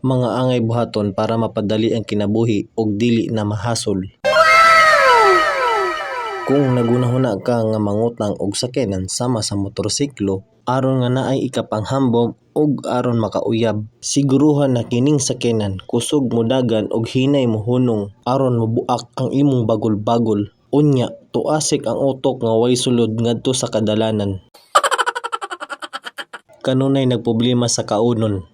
Mga angay buhaton para mapadali ang kinabuhi ug dili na mahasol. Kung naghunahuna ka nga mangutang og sakyanan sama sa motorsiklo aron nga naay ikapanghambom ug aron makauyab, siguruha na kining sakyanan kusog modagan ug hinay mohunong aron mobuak ang imong bagol-bagol. Unya, tuasik ang utok nga way sulod ngadto sa kadalanan. Kanunay nagproblema sa kaunon.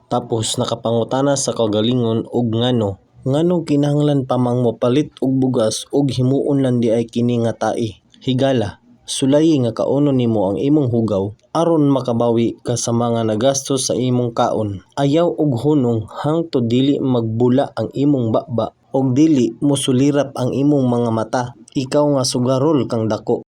Tapos nakapangutana sa kaugalingon og ngano. Nganong kinahanglan pa mang mopalit og bugas ug himuon lang diay kini nga tae. Higala, sulayi nga kaunon nimo ang imong hugaw aron makabawi ka sa mga nagastos sa imong kaon. Ayaw og hunong hangtod dili magbula ang imong baba ug dili mosulirap ang imong mga mata. Ikaw nga sugarol kang dako.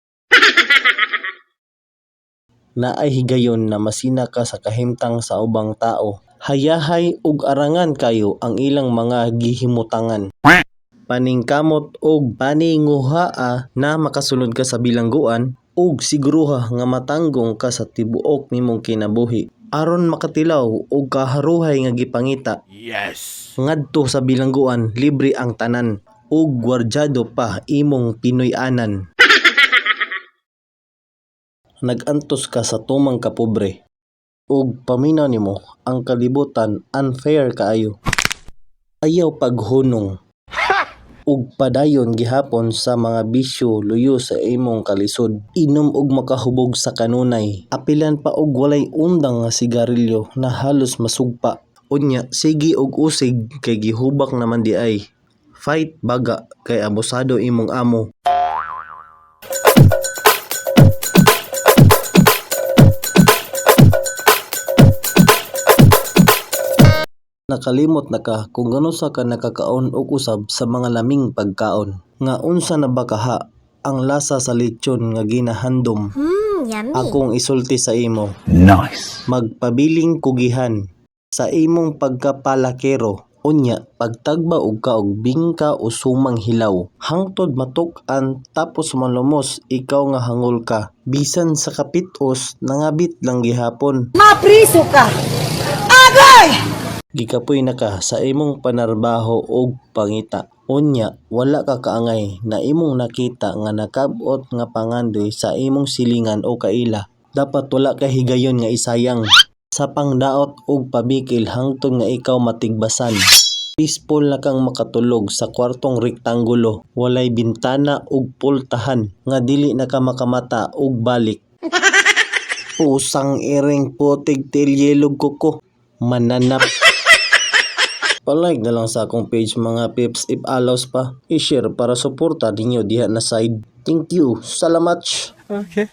Naay higayon na masina ka sa kahimtang sa ubang tao. Hayahay ug arangan kaayo ang ilang mga gihimutangan. Paningkamot og paninguhaa na makasulod ka sa bilangguan ug siguruha nga matanggong ka sa tibuok nimong kinabuhi aron makatilaw og kaharuhay nga gipangita. Yes. Ngadto sa bilangguan, libre ang tanan ug gwardyado pa imong Pinoy-anan. Nag-antos ka sa tumang kapobre ug paminaw nimo ang kalibutan unfair kaayo. Ayaw paghunong ug padayon gihapon sa mga bisyo luyo sa imong kalisod. Inom og makahubog sa kanunay. Apilan pa og walay undang nga sigarilyo na halos masugpa. Unya sige og usig kay gihubak naman diay. Fight baga kay abusado imong amo. Nakalimot na ka kung kanus-a ka nakakaon og usab sa mga laming pagkaon. Nga unsa na ba kaha ang lasa sa lechon nga ginahandom. Yummy. Akong isulti sa imo. Nice. Magpabiling kugihan sa imong pagkapalakero. Unya, pagtagba og ka og bingka o sumang hilaw. Hangtod matuk-an tapos malumos ikaw nga hangol ka. Bisan sa kapitos, nangabit lang gihapon. Mapriso ka! Agay! Gikapoy na ka sa imong panarbaho og pangita. Unya, wala ka kaangay na imong nakita nga nakab-ot nga pangandoy sa imong silingan o kaila. Dapat wala ka higayon nga isayang sa pangdaot og pabikil hangtod nga ikaw matigbasan. Peaceful na kang makatulog sa kwartong rektanggulo, walay bintana ug pultahan nga dili na ka makamata og balik. Pusang iring putig tilyelog kuko. Mananap. Palike na lang sa akong page, mga peeps, if allows pa. I-share para suporta ninyo diha na side. Thank you. Salamat. Okay.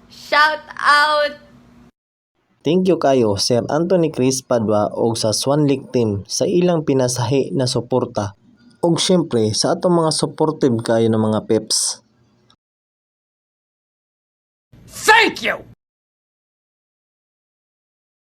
Shout out! Thank you kayo Sir Anthony Chris Padua og sa Swan Lake team sa ilang pinasahi na suporta. Og syempre sa atong mga supportive kayo ng mga peeps. Thank you.